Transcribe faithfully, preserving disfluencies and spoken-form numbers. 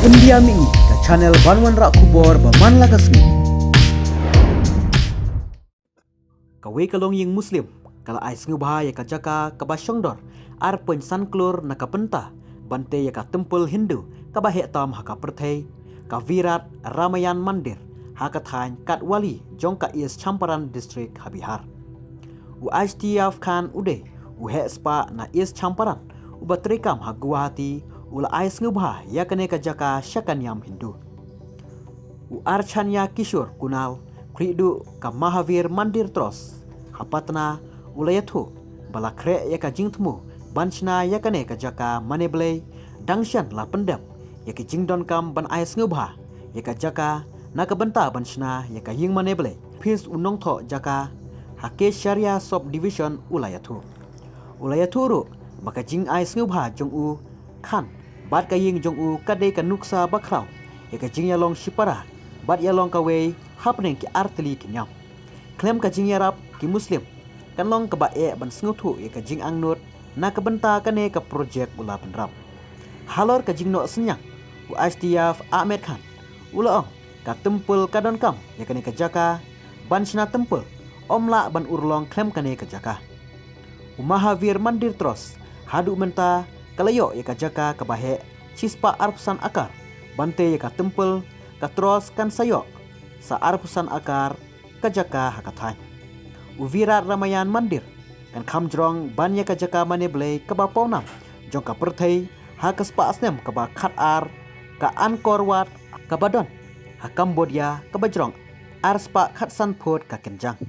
India Mihngi, ka channel ban wanrah khubor ba man la ka sngi. Kawei ka longïing Muslim ka la ai sngewbha ïa ka jaka kaba shongdor ar point san klur na ka bynta ban tei ïa ka temple Hindu kaba heh tam ha ka pyrthei, ka Virat Ramayan Mandir, ha ka thaiñ Katwali jong ka East Champaran District ha Bihar. U Ashtiaf Khan u dei u heh spah na East Champaran uba treikam ha Guwahati, u la ai sngewbha ïa kane ka jaka sha ka niam Hindu. U Archanya Kishore Kunal, khlieh duh ka Mahavir Mandir Trust ha Patna, u la ïathuh ba la khreh ïa ka jingthmu ban shna ïa kane ka jaka mane blei dang shen la pyndep ïa ki jingdonkam ban ai sngewbha ïa ka jaka na ka bynta ban shna ïa ka ïing mane blei. Phis u nongthoh jaka ha Kesharia Sub Division u la ïathuh. U la ïathuh ruh ba ka jingai sngewbha jong u Khan bad ka ïing jong u ka dei ka nuksa ba khraw ïa ka jingïalong shipara bad ïalong kawei hapdeng ki artylli ki niam. Khlem ka jingïarap ki Muslim, kan long kaba eh ban sngewthuh ïa ka jingangnud na ka bynta kane ka projek, u la pynrap. Halor ka jingnoh synñiang, u Ashtiaf Ahmed Khan u la ong ka temple ka donkam ïa kane ka jaka ban shna temple, ym lah ban urlong khlem kane ka jaka. U Mahavir Mandir Trust haduh mynta ka la ïoh ïa ka jaka kaba heh shispah arphew san akar ban tei ïa ka temple, ka Trust kan sa ïoh sa arphew san akar ka jaka ha ka thaiñ. U Virat Ramayan Mandir kan kham jrong ban ïa ka jaka mane blei kaba pawnam jong ka pyrthei ha ka spah snem kaba khatar, ka Angkor Wat kaba don ha Cambodia kaba jrong arspah khatsan phut ka kynjang.